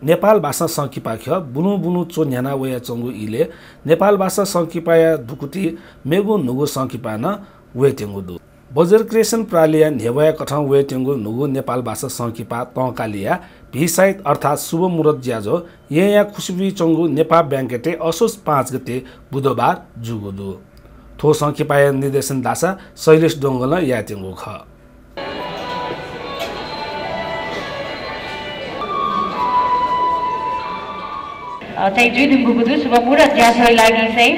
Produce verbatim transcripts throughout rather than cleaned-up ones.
नेपाल भाषा संकिपा ख्यः बुलुं बुलुं च्वन्ह्याना वयाच्वंगु इलय् नेपाल भाषा संकिपाया धुकुति मेगु न्हूगु संकिपाय् नं वयेत्यंगु दु। बज्र क्रिएसन प्रालिया न्ह्यब्वया कथं वयेत्यंगु न्हूगु नेपाल भाषा संकिपा तंकालिया भी साइत अर्थात् शुभ मुहूर्त ज्याझ्वः येँया खुसि बुइच्वंगु नेपाः बैंकेटय् असोज पाँच गते बुधबार जूगु दु। थ्व संकिपाया निर्देशन धाःसा शैलेश डोंगलं यायेत्यंगु खः। अ, चाहिँ जुइधुंकूगु दु। शुभ मुहूर्त ज्याझ्वःया लागि चाहिँ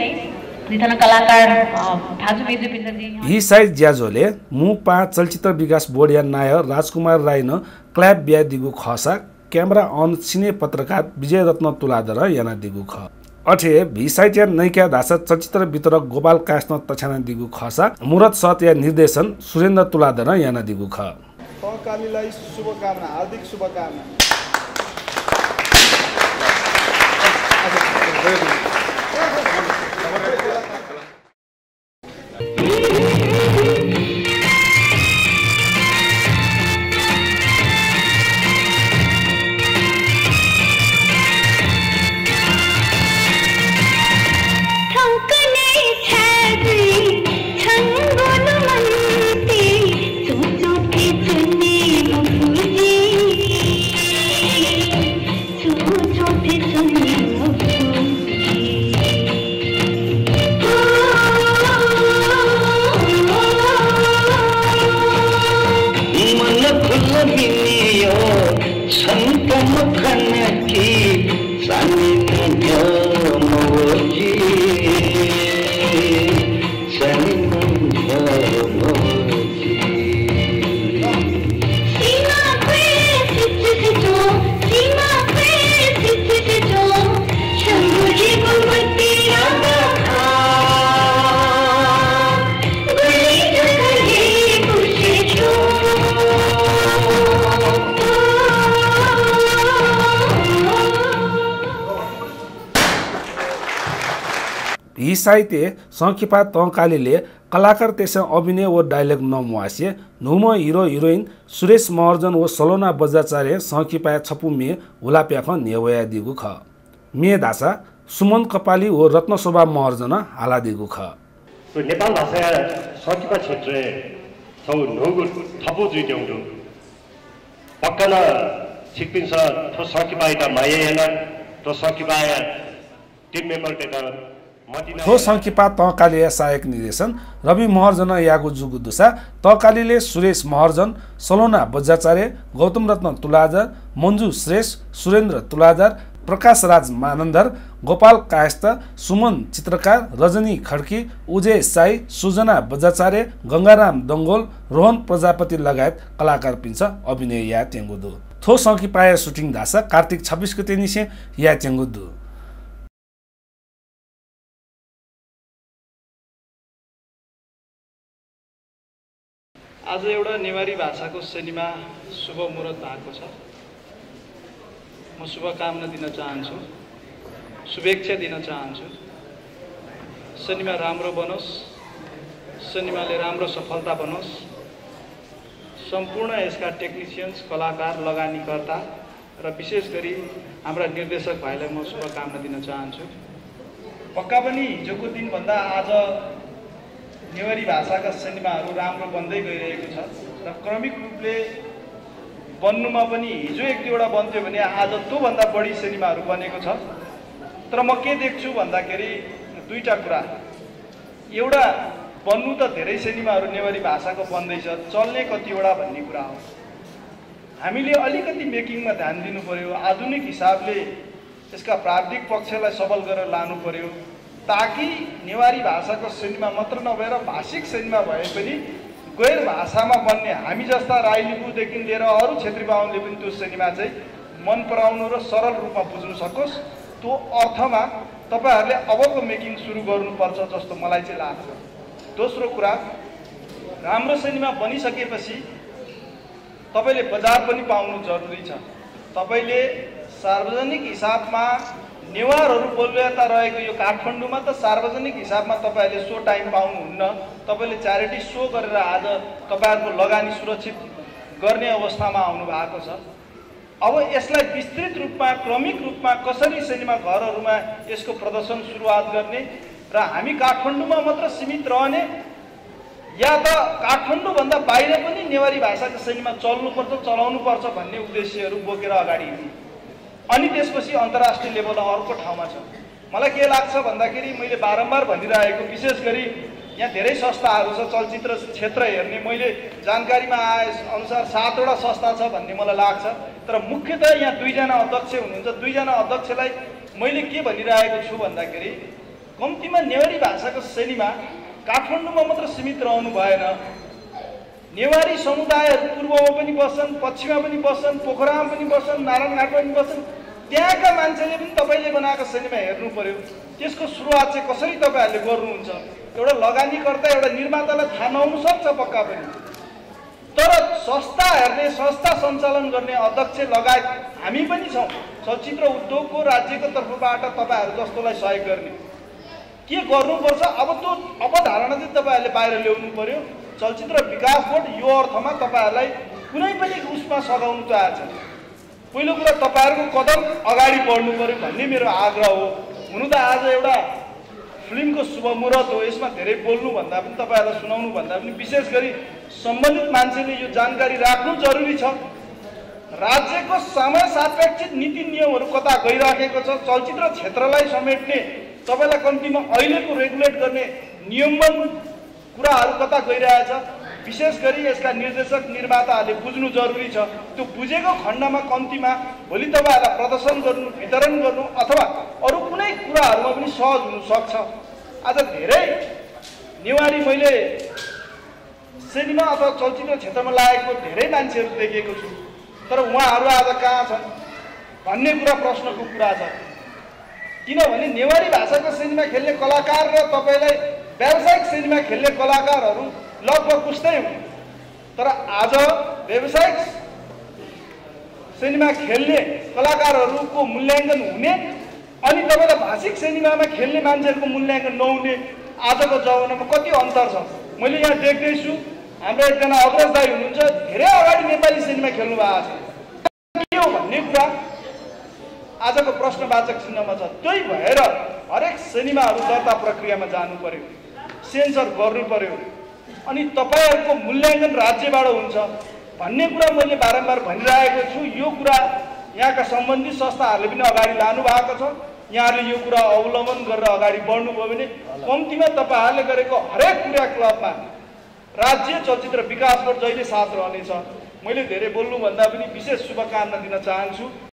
जिथन कलाकार, अ, भाजु मय्जुपिन्त जिं भी साइत ज्याझ्वलय् मू पाहां चलचित्र विकास बोर्डया नायः राजकुमार राईनं clap बियादीगु खःसा camera on सिने पत्रकार विजय रत्न तुलाधरं यानादीगु खः। अथे हे भी साइटया नैका धाःसा चलचित्र वितरक गोपाल कायस्थं तछ्यानादीगु खःसा मुहूर्त सतया निर्देशन सुरेन्द्र तुलाधरं यानादीगु खः। तंकालिलाई शुभकामना, हार्दिक शुभकामना। भी साइटय् संकिपा तंकालिलय् कलाकारतय्सं अभिनय व dialogue नम्वासे न्हूम्ह हिरो हिरोइन सुरेश महर्जन व सलोना बज्राचार्यं संकिपाया छपु म्ये हुलाप्याखं न्ह्यब्वयादीगु खः। म्ये धाःसा सुमन कपाली व रत्नशोभा महर्जनं हालादीगु खः। थ्व नेपाल भाषाया संकिपा क्षेत्रय् छगू न्हूगु थपु जुइत्यंगु दु। पक्का नं छिकपिन्सं थ्व संकिपायात माया यानाः थ्व संकिपाया team memberतय्त मतिना थ्व संकिपा तंकालिया सहायक निर्देशन रवि महर्जनं याःगु जूगु दुसा तंकालिलय् सुरेश महर्जन, सलोना बज्राचार्य, गौतम रत्न तुलाधर, मन्जु श्रेष्ठ, सुरेन्द्र तुलाधर, प्रकाश राज मानन्धर, गोपाल कायस्थ, सुमन चित्रकार, रजनी खड्की, उजय साई, सुजना बज्राचार्य, गंगाराम डंगोल, रोहन प्रजापति लगायत कलाकारपिन्सं अभिनय यायेत्यंगु दु। थ्व संकिपाया shooting धाःसा कार्तिक छब्बिस गतेनिसें यायेत्यंगु दु। आज एउटा नेवारी भाषाको सिनेमा शुभ मुहूर्त भएको छ। म शुभकामना दिन चाहन्छु, शुभेच्छा दिन चाहन्छु। सिनेमा राम्रो बनोस्, सिनेमाले राम्रो सफलता बनोस्। सम्पूर्ण यसका technicians, कलाकार, लगानीकर्ता र विशेष गरी हाम्रा निर्देशक भाइलाई म शुभकामना दिन चाहन्छु। पक्का पनि हिजोको दिनभन्दा आज नेवारी भाषाका सिनेमाहरू राम्रो बन्दै गइरहेको छ र क्रमिक रूपले बन्नुमा पनि हिजो एक दुईवटा बन्थ्यो भने आज त्योभन्दा बढी सिनेमाहरू बनेको छ। तर म के देख्छु भन्दाखेरि दुईटा कुरा। एउटा, बन्नु त धेरै सिनेमाहरू नेवारी भाषाको बन्दैछ, चल्ने कतिवटा भन्ने कुरा हो। हामीले अलिकति making मा ध्यान दिनु पर्‍यो, आधुनिक हिसाबले यसका प्राविधिक पक्षलाई सबल गरेर लानु पर्‍यो, ताकि नेवारी भाषाको सिनेमा मात्र नभएर भाषिक सिनेमा भए पनि गैर भाषामा बन्ने हामी जस्ता राई लिम्बूदेखि लिएर अरू क्षेत्री बाहुनले पनि त्यो सिनेमा चाहिँ मन पराउनु र सरल रूपमा बुझ्न सकोस्। त्यो अर्थमा तपाईंहरूले अबको making सुरु गर्नुपर्छ जस्तो मलाई चाहिँ लाग्छ। दोस्रो कुरा, राम्रो सिनेमा बनिसकेपछि तपाईंले बजार पनि पाउनु जरुरी छ। तपाईंले सार्वजनिक हिसाबमा नेवारहरू बोल्यता रहेको यो काठमाडौँमा त सार्वजनिक हिसाबमा तपाईंहरूले show time पाउनुहुन्न। तपाईंले charity show गरेर आज तपाईंहरूको लगानी सुरक्षित गर्ने अवस्थामा आउनु भएको छ। अब यसलाई विस्तृत रूपमा, क्रमिक रूपमा कसरी सिनेमा घरहरूमा यसको प्रदर्शन सुरुवात गर्ने र हामी काठमाडौँमा मात्र सीमित रहने या त काठमाडौँभन्दा बाहिर पनि नेवारी भाषाको सिनेमा चल्नुपर्छ, चलाउनुपर्छ भन्ने उद्देश्यहरू बोकेर अगाडि हिँड्ने। अनि त्यसपछि अन्तर्राष्ट्रिय लेभलमा अर्को ठाउँमा छ। मलाई के लाग्छ भन्दाखेरि, मैले बारम्बार भनिरहेको, विशेष गरी यहाँ धेरै संस्थाहरू छ चलचित्र क्षेत्र हेर्ने, मैले जानकारीमा आए अनुसार सातवटा संस्था छ भन्ने मलाई लाग्छ। तर मुख्यतः यहाँ दुईजना अध्यक्ष हुनुहुन्छ। दुईजना अध्यक्षलाई मैले के भनिरहेको छु भन्दाखेरि, कम्तीमा नेवारी भाषाको सिनेमा काठमाडौँमा मात्र सीमित रहनु भएन। नेवारी समुदायहरू पूर्वमा पनि बस्छन्, पश्चिममा पनि बस्छन्, पोखरामा पनि बस्छन्, नारायणघाटमा पनि बस्छन्। त्यहाँका मान्छेले पनि तपाईँले बनाएको सिनेमा हेर्नु पर्‍यो, त्यसको सुरुवात चाहिँ कसरी तपाईँहरूले गर्नुहुन्छ? एउटा लगानीकर्ता, एउटा निर्मातालाई थाहा नहुन सक्छ पक्का पनि, तर संस्था हेर्ने, संस्था सञ्चालन गर्ने अध्यक्ष लगायत हामी पनि छौँ। चलचित्र उद्योगको, राज्यको तर्फबाट तपाईँहरू जस्तोलाई सहयोग गर्ने के गर्नुपर्छ? अब त्यो अवधारणा चाहिँ तपाईँहरूले बाहिर ल्याउनु पर्‍यो। चलचित्र विकास बोर्ड यो अर्थमा तपाईँहरूलाई कुनै पनि उसमा सघाउनु चाहेको छ। पहिलो कुरा, तपाईँहरूको कदम अगाडि बढ्नु पर्‍यो भन्ने मेरो आग्रह हो। हुनु त आज एउटा फिल्मको शुभ मुहूर्त हो, यसमा धेरै बोल्नु भन्दा पनि, तपाईँहरूलाई सुनाउनु भन्दा पनि, विशेष गरी सम्बन्धित मान्छेले यो जानकारी राख्नु जरुरी छ। राज्यको समय सापेक्षित नीति नियमहरू कता गइराखेको छ, चलचित्र क्षेत्रलाई समेट्ने, तपाईँलाई कम्तीमा अहिलेको रेगुलेट गर्ने नियमबन कुराहरू कता गइरहेछ, विशेष गरी यसका निर्देशक निर्माताहरूले बुझ्नु जरुरी छ। त्यो बुझेको खण्डमा कम्तीमा भोलि तपाईँहरूलाई प्रदर्शन गर्नु, वितरण गर्नु अथवा अरू कुनै कुराहरूमा पनि सहज हुन सक्छ। आज धेरै नेवारी, मैले सिनेमा अथवा चलचित्र क्षेत्रमा लागेको धेरै मान्छेहरू देखेको छु, तर उहाँहरू आज कहाँ छन् भन्ने कुरा प्रश्नको कुरा छ। किनभने नेवारी भाषाको सिनेमा खेल्ने कलाकार र तपाईँलाई व्यावसायिक सिनेमा खेल्ने कलाकारहरू लगभग उस्तै हुन्, तर आज व्यावसायिक सिनेमा खेल्ने कलाकारहरूको मूल्याङ्कन हुने अनि तपाईँलाई भाषिक सिनेमामा खेल्ने मान्छेहरूको मूल्याङ्कन नहुने आजको जमानामा कति अन्तर छ। मैले यहाँ देख्दैछु, हाम्रो एकजना अग्रज दाइ हुनुहुन्छ, धेरै अगाडि नेपाली सिनेमा खेल्नु भएको छ। के हो भन्ने कुरा आजको प्रश्नवाचक चिन्हमा छ। त्यही भएर हरेक सिनेमाहरू दर्ता प्रक्रियामा जानु पर्‍यो, सेन्सर गर्नु पर्‍यो। अनि तपाईँहरूको मूल्याङ्कन राज्यबाट हुन्छ भन्ने कुरा मैले बारम्बार भनिरहेको छु। यो कुरा यहाँका सम्बन्धित संस्थाहरूले पनि अगाडि लानु भएको छ। यहाँहरूले यो कुरा अवलम्बन गरेर अगाडि बढ्नुभयो भने कम्तीमा तपाईँहरूले गरेको हरेक क्रियाकलापमा राज्य चलचित्र विकास बोर्ड जहिले साथ रहनेछ। मैले धेरै बोल्नुभन्दा पनि विशेष शुभकामना दिन चाहन्छु।